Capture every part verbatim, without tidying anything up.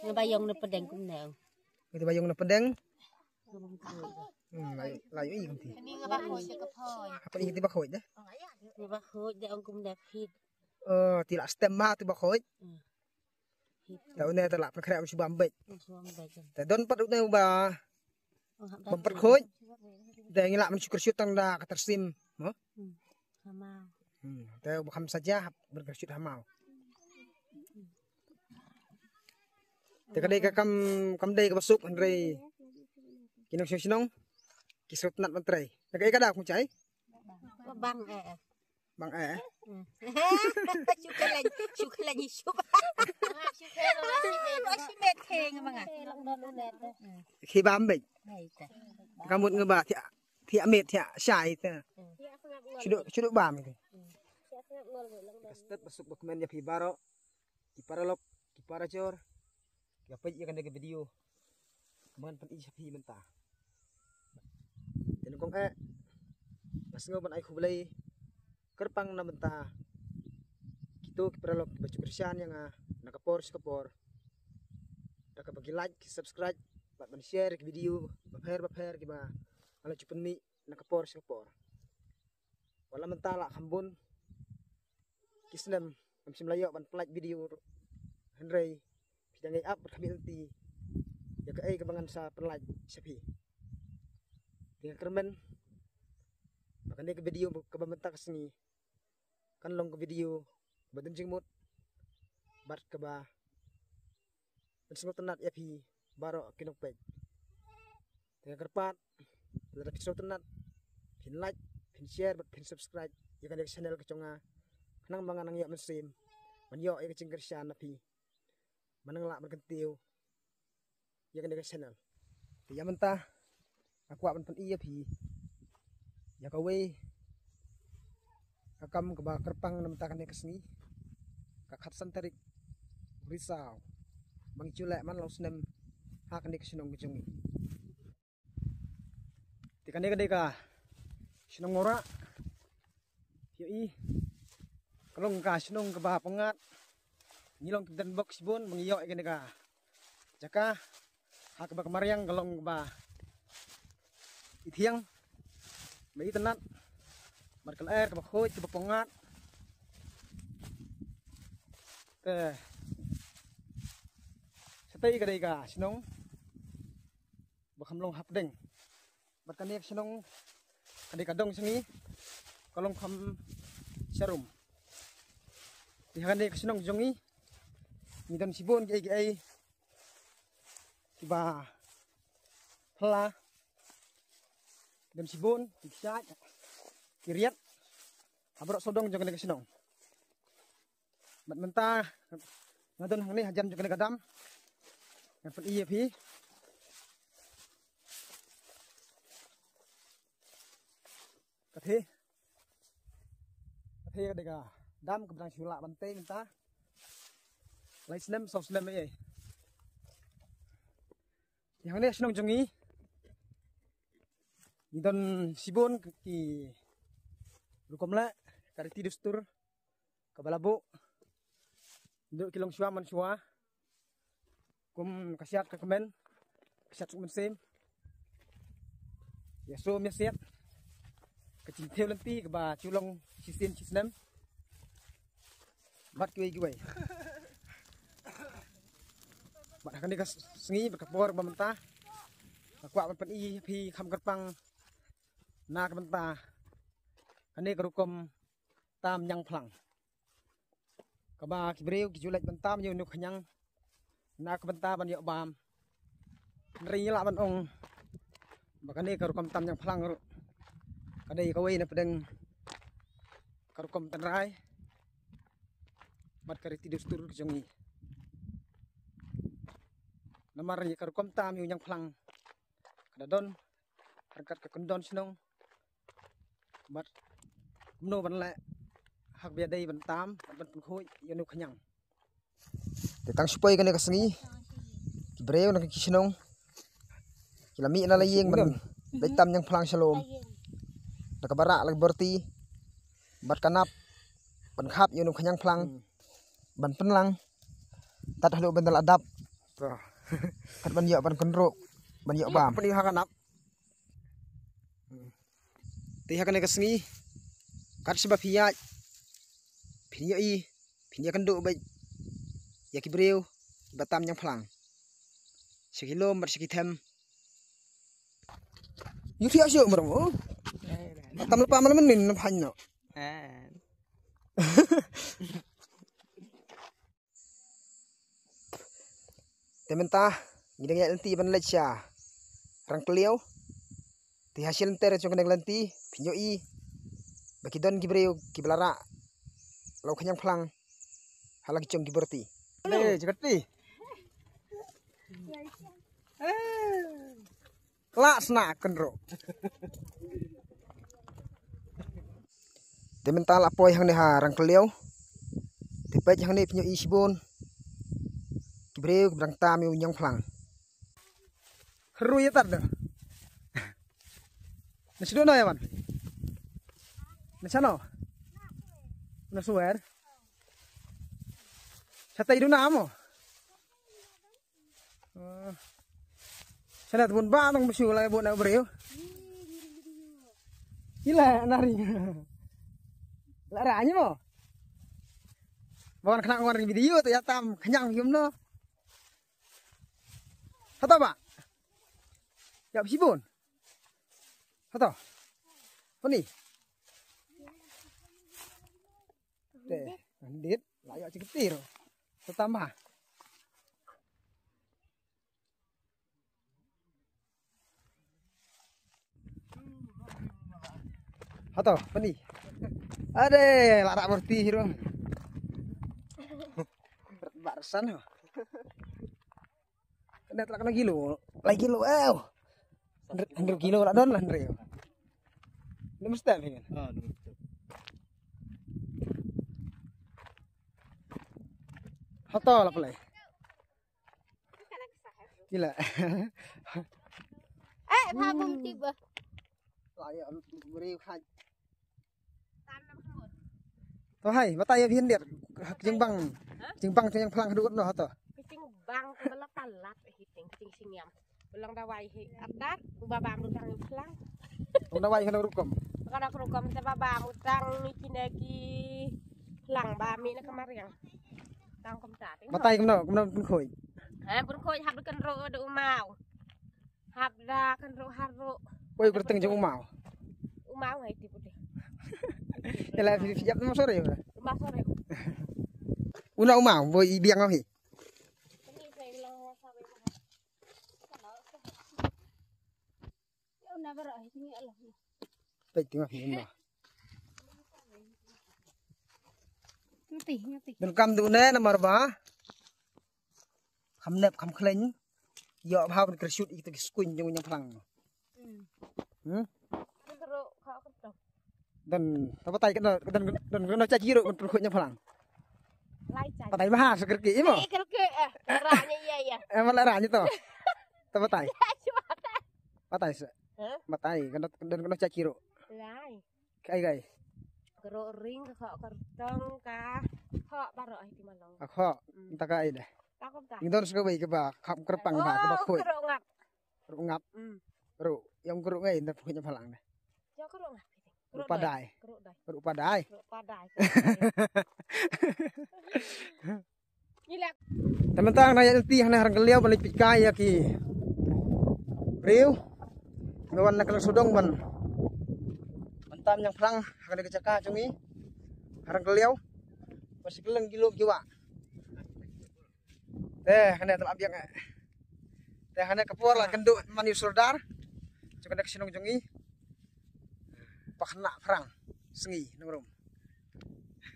Nga ba ïong na pdeng kumne. Nga ba ïong na pdeng. Hmm, lai lai ï kumti. Ni nga ba khuid ka phoi. Apa ï ti ba khuid de? Nga ba khuid de ong kumne phit. Oh, ti la stem ma ti ba khuid. Hmm. Phit. Ta une ta la pynkhriah shu bam bej. Shu bam bej. Ta don pat une ba bam pat khuid. Da ngi la man shu kyrshoot tang da ka tyrsim. Mo? Hmm. Hamau. Hmm. Te ba kham saja hap ban kyrshoot hamau. Te ka dei ka kam kam dei ka ba suk hynrei ki nong shnong shnong ki sngewtynnat ban trei. Te ka ei ka da kumjai? Bang eh. Bang eh. Hmm. Shu khlaiñ, shu khlaiñ shu. Shu khlaiñ shu. Shu met kheng bang ah. Khi bam bej. Hai ta. Ka mut nga ba thiah thiah met thiah shai te. Shu duk shu duk bam ite. Ka stet ba suk ba kmen ïa phi baroh. Ki paralok, ki parajor, ki ba peit ïa kane ka video. Ba ngan pyni sha phi mynta. Te nyngkong eh nga sngew ban ai khublei kyrpang na mynta kito ki paralok ki ba ju kyrshan ïa nga na ka por sha ka por. Da kaba ki like, ki subscribe, bad ban share ki video bapher bapher ki ba nga la ju pynmih na ka por sha ka por. Wat la mynta la kham bun ki snem ngam shym la ïoh ban pynlait video ruh. Hynrei phi dang ïai ap bad khmih lynti ïa kaei kaba ngan sa pynlait sha phi. Te nga kyrmen ba kane ka video kaba mynta ka sngi kan long ka video ba don jingmut bad kaba pynsngewtynnat ïa phi baroh ki nongpeit. Te nga kyrpad lada phi sngewtynnat phin like, phin share bad phin subscribe ïa kane ka channel ka jong nga. Khnang ba nga nang ïoh mynsiem ban ïoh ïa ka jingkyrshan na phi. Ba nang lah ban kyntiew ïa kane ka channel. Te ïa mynta nga kwah ban pyni ïa phi ïa kawei ka kam kaba kyrpang na mynta kane ka sngi, ka khatsan tarik u Risaw ba ngi ju leh man la u snem ha kane ka shnong ka jong ngi. Te kane ka dei ka shnong Mawrah. Ïohi ka long ka shnong kaba pyngngad. Ngi long ki bdeng bok shibun ba ngi ïoh ïa kane ka jaka ha kaba ka mariang ka long kaba ithiang ba itynnat bad ka lyer kaba khuid kaba pyngngad. Te shatei ka dei ka shnong ba kham long hapdeng. Bad kane ka shnong ka dei ka dong jong ngi ka long kham sharum. Te ha kane ka shnong jong ngi ngi don shibun kiei kiei kiba phylla, don shibun ki kshaid ki riat ha baroh sawdong jong kane ka shnong. Bad mynta nga don hangne hajan jong kane ka dam. Ngan pyni ïa phi. Kata hi. Kata hi ka dei ka dam kaba dang shu lah ban tei mynta lai snem saw snem ei. Te hangne shnong jong ngi ngi don shibun ki rukom leh, ka riti dustur kaba la buh. Ndu ki long shuwa man shuwa kum ka shad ka kmen, ka shad suk mynsiem. Ïa sum ïa siat ka jingthew lynti kaba ju long shisien shisnem. Bad kiwei kiwei. Bad ha kane ka sngi bad ka por ba mynta nga kwah ban pyni ïa phi kham kyrpang na ka bynta kane ka rukom tam ñiang phlang. Kaba ki briew ki ju leit ban tam ïa une u khñiang na ka bynta ban ïoh bam. Hynrei ngi lah ban ong ba kane ka rukom tam ñiang phlang ruh ka dei kawei na pdeng ka rukom tynrai bad ka riti dustur ka jong ngi. Namar ïa ka rukom tam ïa u ñiang phlang ka da don ryngkat ka kyndon shnong bad kumno ban leh ha kaba ïadei ban tam bad ban pynkhuid ïa une u khñiang. Te tang shu poi kane ka sngi ki briew na ki shnong ki la mih na la ïing ban leit tam ñiang phlang sha lum. Da kaba rah la ki borti bad ka nap ban khap ïa une u khñiang phlang ban pynlang tad haduh ban da la dap. To. Kat ban ïoh ban kynroh, ban ïoh bam. Pynïoh ha ka nap. Te ha kane ka sngi, kat shaba phi ïaid, phin ïohi, phin ïakynduh beit ïa ki briew kiba tam ñiangphlang sha ki lum bad sha ki them. Ïohi ïa shu mram. Tam lepa man mynnin na phan no. Te mynta ngi dang ïaid lynti ban leit sha Rangkylliaw. Te ha shi lynter jong kane ka lynti phin ïohi ba ki don ki briew kiba la rah la u khñiang phlang ha la ki jong ki byrti. Dei jong ka ti. Kla sna kynroh. Te mynta la poi hangne ha Rangkylliaw. Te peit hangne phin ïohi shibun ki briew kiba dang tam ïa u ñiangphlang. Hru ïa tad da. Na shu no ïa wan. Na shano. Na suwer. Shatai duna mo. Sana bun ba nang bshu la bun na briew. Ila nari. La rani mo. Bawan kena ngon video tu ya tam kenyang yum no. Hato ba? Ya bsibun. Hato. Puni. Te, dit la ya ciketir. Tetambah. Hato, pani. Ade, la rak berti hirum. Barisan. Kena telak kena kilo, lai kilo, eh. Hundred kilo la don la hundred. Ni mesti ni. Ah, ni mesti. Hato la pelai. Gila. Eh, pha bum tiba. Lai ya, beri khai. To hai, batai ïa phi hyndiat. Jingbang. Jingbang jong ñiangphlang haduh no hato. Jingbang te ba la palat hi teng jing siniam. Ba long dawai hi atat, ba bam rutang phlang. Long dawai hi long rukom. Ka rukom te ba bam rutang ni kine ki phlang ba mi na ka mariang. Tang kumta. Batai kumno, kumno pynkhoi. Ha, pynkhoi hap kan ro da u maw. Hap da kan ro har ro. Oi, kyrteng jong u maw. U maw hai ti putih. Ela fi fi jap mo sore. U maw sore. Una u maw, boi i biang hi. Peit tengah ni ma. Ngati, ngati. Dan kam du ne namar ba. Kham nep kham khleng. Ïoh bha ban kyrshut ïa kita ki skuin jong ñiangphlang. Hmm. Hmm? Kyrkhu kha kyrkhu. Dan ta batai ka dan dan kano cha jiro ban kyrkhu ñiangphlang. Lai cha. Batai bha sa kyrkhu imo. Eh, kyrkhu eh. Ra nya ïa ïa. Eh, mala ra nya to. Ta batai. Batai sa. Hah? Batai kano dan kano cha jiro. Lai. Kai kai. Kyrkhu ring ka kha kyrtong ka. Kha baro ai ti malong. Kha. Hmm. Ta kai deh. Ta ko ta. Ngi don ska bai ka ba kham kyrpang ba ka ba khoi. Kyrkhu ngap. Kyrkhu ngap. Hmm. Kyrkhu yang kyrkhu ngai nda phu ñiangphlang ne. Yo kyrkhu ngap. Kyrkhu padai. Kyrkhu dai. Kyrkhu padai. Kyrkhu padai. Ni lek. Te mynta na ïa ti hana ha Rangkylliaw ban leit peit kai ïa ki briew. Nga wan na ka sawdong ban. Ban tam ñiangphlang ha ka jaka jong ngi. Ha Rangkylliaw. Ba shi kylleng ki lum ki wah. Te, hane te la biang eh. Te, hane ka por la kynduh man ïa u sordar. Jong kane ka shnong jong ngi. Pakna phrang sngi nongrum.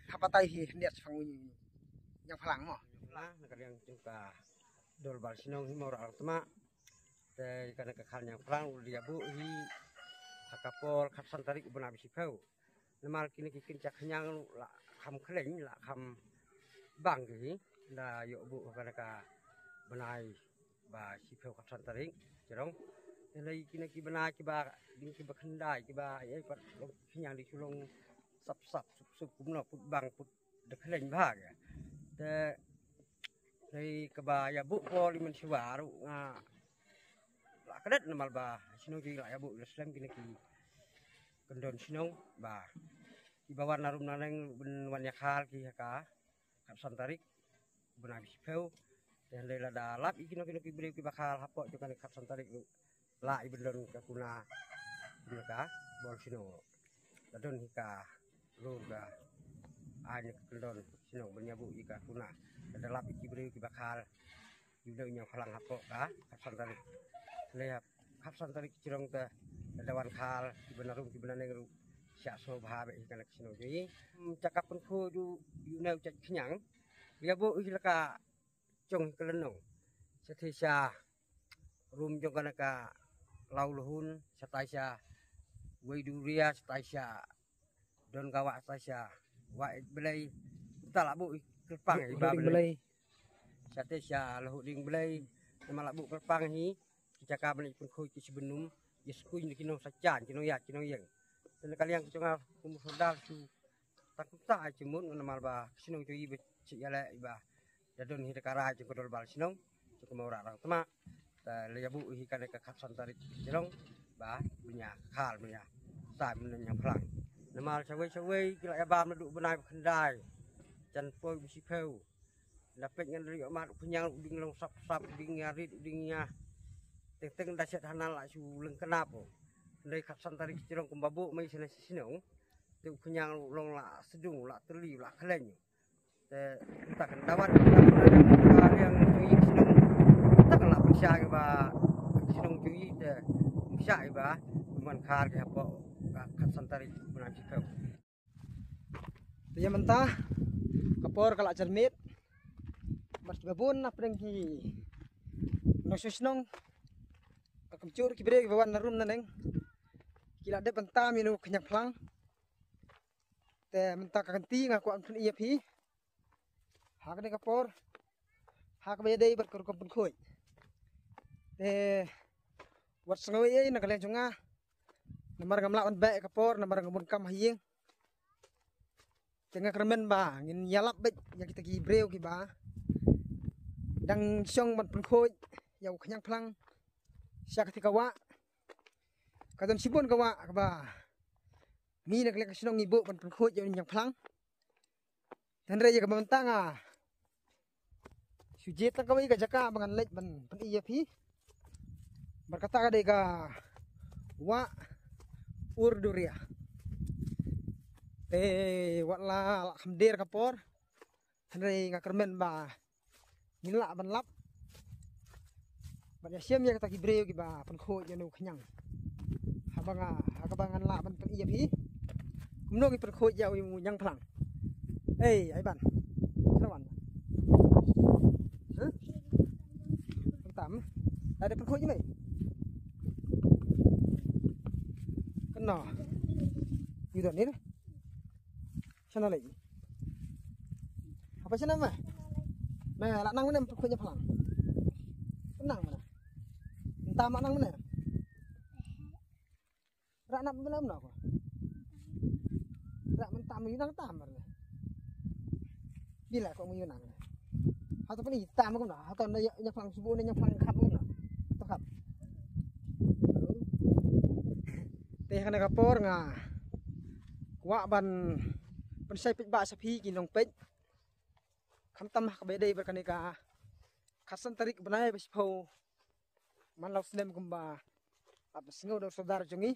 Hap batai hi hyndiat shipang u ñiangphlang mo. Phlang na ka liang jong ka dorbar shnong hi mo Rangtma. Te kane ka khal ñiangphlang u la ïa buh hi ha ka por khatsan tarik u bnai ba shiphew. Namar kine ki kynja khñiang la kham khleng la kham bang ki hi. La ïoh buh ha kane ka bnai ba shiphew khatsan tarik. Jrong. Te la kine ki bnai kiba ding kiba khyndai kiba ai ai pat long khñiang di shu long sap sap sup sup kumno put bang put da khleng bha ka. Te Dei kaba ïa buh por i mynshuwa ruh nga la klet namar ba shnong jong i la ïa buh la slem kine ki kyndon shnong ba kiba wan na rum na neng ban wan ïa khal ki ha ka khatsan tarik bnai ba shiphew. Te hynrei lada lap i kino kino ki briew kiba khal hapoh jong kane khatsan tarik ruh la i ban don ka kuna na ka bor shnong ruh. La don hi ka rur ka ai na ka kyndon shnong ban ïa buh i ka kuna. Lada lap i ki briew kiba khal ïa u nongñiang phlang hapoh ka khatsan tarik. Lei hap khatsan tarik ki jrong te lada wan khal kiba na rum kiba na neng ruh sha sngewbha bha hi kane ka shnong jong i. Jaka pynkhuid u ïa u nongñiang khñiang ïa buh hi la ka jong hi ka lynnong. Sa thei sha rum jong kane ka Law Lhun, sa tai sha Wei Duria, sa tai sha Don Gawa, sa tai sha Wa Blei. Ta la buh kyrpang hi ba Blei. Sa thei sha Lhuding Blei. Namar la buh kyrpang hi ki jaka ban pynkhuid ki shibynum. Ïa skuin ki nong sa jan ki nong ïa ki nong ïeng. Te na ka liang ki jong nga kum sordar shu ta kumta ai jingmut namar ba shnong jong i ba chi ïa leh i ba da don hi da ka rai jong ka Dorbar shnong jong ka Mawrah Rangtma. Ta la ïa buh hi kane ka khatsan tarik jrong ba bniah khal bniah tai bniah phlang. Namar shawei shawei ki la ïa bam naduh bnai ba khyndai jan poi ba shiphew. La peit ngan ri mat u khñiang u ding long sap sap u ding ïa rit u ding ïa teng teng da shet hanan la shu leng kenap. Ndai khatsan tarik jrong kumba buh mai sene shnong. Te u khñiang u long la sdung la teli la khleng. Te ta kan dawan ta kan liang tu i shnong. Ta kan la pynshai ba shnong tu i te pynshai ba man khar ki hapoh ka khatsan tarik bnai ba shiphew. Te ïa mynta ka por ka la jan miet. Mar kiba bun na pdeng ki nongshong shnong ka kumjuh ki briew kiba wan na rum na neng ki la dep ban tam ïa u khñiang phlang. Te mynta ka kynti nga kwah ban pyni ïa phi ha kane ka por ha kaba ïadei bad ka rukom pynkhuid. Te wat sngew ei ei na ka liang jong nga namar ngam lah ban beh ka por namar nga bun kam ha ïing. Te nga kyrmen ba ngin ïalap beit ïa kita ki briew kiba dang shong ban pynkhuid ïa u khñiang phlang sha kata ka wah. Ka don shibun ka wah kaba ngi na ka liang ka shnong ngi buh ban pynkhuid ïa u khñiang phlang. Hynrei ïa kaba mynta nga shu jied tang kawei ka jaka ba ngan leit ban pyni ïa phi. Bad kata ka dei ka wah Urduria. Te wat la la kham der ka por hynrei nga kyrmen ba ngin lah ban lap ban ïashem ïa kita ki briew kiba pynkhuid ïa u khñiang. Haba nga ha kaba ngan lah ban pyni ïa phi kumno ngi pynkhuid ïa u khñiang phlang. Ei ai ban. Sna wan. Hah? Tam. Ada pynkhuid mai. Kena. Yu don ni. Sana lagi. Apa sana mah? Mah lak nang mana pynkhuid ïa phlang. Nang mana? Entah mak nang mana? Rak nap bilam na ko. Rak mentam yu nang tam mar. Bila ko mu yu nang. Hato pun ita ma ko na. Hato na ïa phlang subu na ïa phlang khap ko na. To khap. Te ha kane ka por nga kwah ban pynshai peit ba sa phi ki nongpeit. Khamtam ha kaba ïadei bad kane ka khatsan tarik bnai ba shiphew man la u snem kumba la pynsngew da u sordar jong ngi.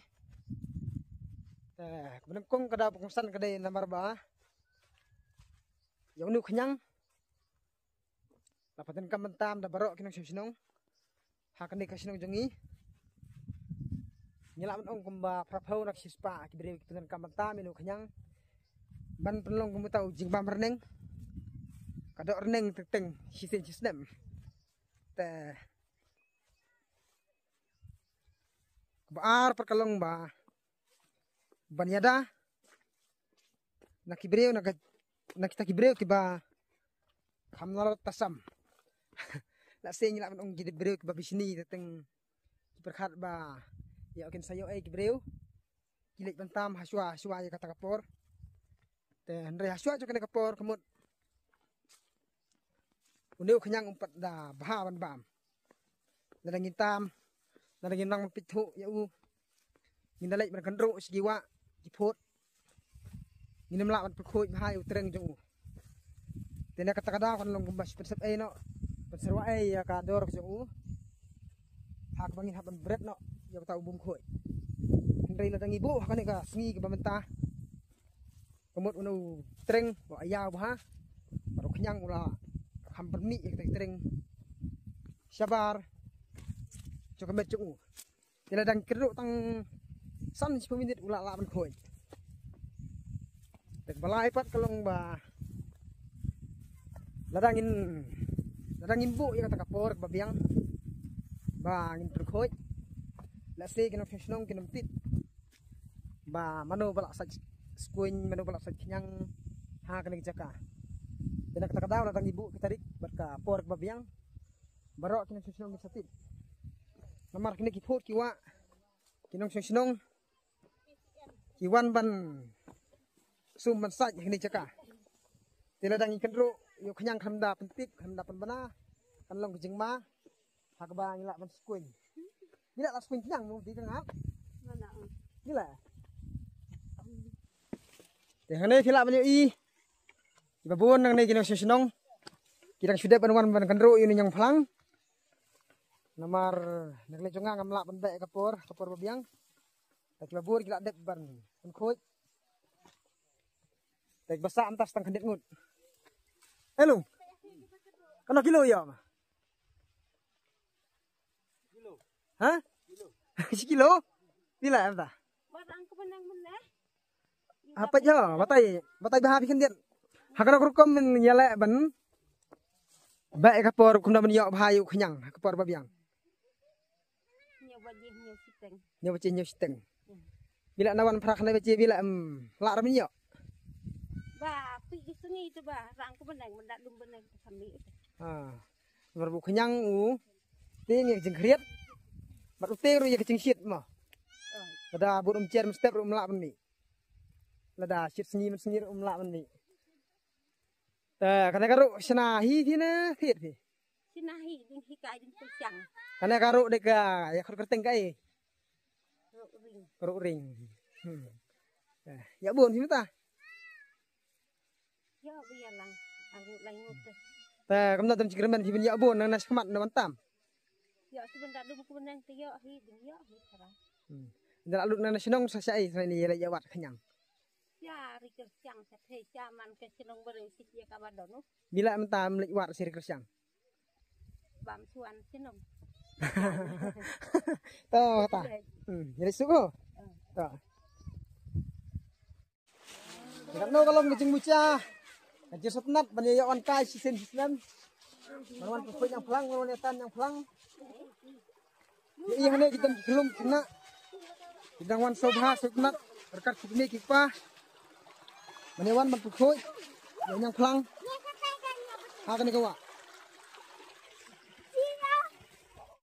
Te kaba nyngkong ka daw ba kongsan ka dei namar ba ïa une u khñiang la pyndonkam bynta da baroh ki nongshong shnong ha kane ka shnong jong ngi. Ngi lah ban ong kumba phra phew na ka shispah ki briew ki pyndonkam bynta ïa une u khñiang ban pynlong kum uta u jingbam rneng. Ka doh rneng teng teng shisien shisnem. Te kaba ar pat ka long ba ban ïada na ki briew na ka, na kita ki briew kiba kham nalor tasam. Lehse ngi lah ban ong ki briew kiba bishni te teng ki pyrkhat ba ïa kin sa ïoh ei ki briew. Ki leit ban tam ha shuwa ha shuwa ïa kata ka por. Te hynrei ha shuwa jong kane ka por ka mut Une u khñiang um pat da bha ban bam. Lada ngin tam, lada ngin nang peit thuh ïa u, ngin da leit ban kynroh sha ki wah ki phut. Ngin ym lah ban pynkhuid bha ïa u treng jong u. Te na kata ka daw kan long kumba shi pynsep ei noh, pynsyrwa ei ïa ka dor jong u. Ha kaba ngin hap ban bret noh ïa uta u bym khuid. Hynrei lada ngi buh ha kane ka sngi kaba mynta, ka mut une u treng u ïaw bha. Bad u khñiang u la kham pynmih ïa kata ka treng shabar jong ka met jong u. Te lada ngi kynroh tang san shiphew minit u la lah ban khuid. Te kaba lai pat ka long ba lada ngin, lada ngin buh ïa kata ka por kaba biang ba ngin pynkhuid, lehse ki nongshong shnong kin ym tip ba mano ba lah sait skuiñ, mano ba lah sait khñiang ha kane ka jaka. Te na kata ka daw lada ngi buh ki tarik bad ka por kaba biang, baroh ki nongshong shnong kin sa tip. Namar kine ki phut ki wah, ki nongshong shnong ki wan ban sum ban sait ha kine ki jaka. Te lada ngi kynroh ïa u khñiang khlem da pyntip, khlem da pynbna, kan long ka jingma ha kaba ngi lah ban skuiñ. Ngi lah, lah skuiñ khñiang mo, dei ka ngap. Ngi lah. Te hangne phi lah ban ïohi, kiba bun nangne ki nongshong shnong ki dang shu dep ban wan ban kynroh ïa une u ñiangphlang. Namar na ka liang jong nga ngam lah ban beh ka por, ka por ba biang. Te kiba bun ki la dep ban pynkhuid. Te kiba sah mynta tang khyndiat ngut. Hello. Kano kilo ïa ma? Ha? Shi kilo? Phi lah mynta? Barang ka benang meneh. Ha, peit ho, batai, batai bha phi khyndiat. Ha kano ka rukom men ïaleh ban beh ka por kumno ban ïoh bha ïa u khñiang ha ka por ba biang. Hynñiew baje hynñiew shiteng. Hynñiew baje hynñiew shiteng. Hmm. Phi lah na wan phra kane baje phi lah, em, lah re ban ïoh. Ba, phi ki sngi te ba, rang ka benang, mynta lum benang te kami. Ha. Namar ba u khñiang u tieng ïa ka jingkhriat. Bad u tieng ruh ïa ka jingshit mo. Oh. Lada bun um jer mynstep ruh um lah ban mih. Lada shit sngi mynsngi ruh um lah ban mih. Te kane ka ruh shna hi phi ne thied phi? Shna hi, ding hi kai ding kyrsiang. Kane ka ruh dei ka ïa khot kyrteng kaei? Ruh ring. Ruh ring. Hmm. Eh, ïa bun phi mynta? Ïa, ba ïa lang. Arngut lai ngut te. Te kumno te jingkyrmen phi ban ïa bun nang na shakhmat na ban tam? Ïa, te ban da dum kumne te ïa hi ding ïa hi tara. Hmm. Nda la lut na shnong sa shaei sa ni ïa la ïa wad khñiang. Ïa, ri kyrsiang sa thei sa man ka shnong ba ri si ïa ka ba don. Bila mynta ym leit wad si ri kyrsiang. Bam suan shnong. To ta. Hmm, ïa leit suk ko. To. Katno ka long ka jingmucha. Ka jingsngewtynnat ban ïa wan kai shisien shisnem. Ban wan pynpoi ñiangphlang, ban wan ïa tan ñiangphlang. Ïa i hangne ki don ki khyllung khynnah ki dang wan sngewbha sngewtynnat ryngkat ki kmie ki kpa ban ïa wan ban pynpoi ñiangphlang ha kane ka wah.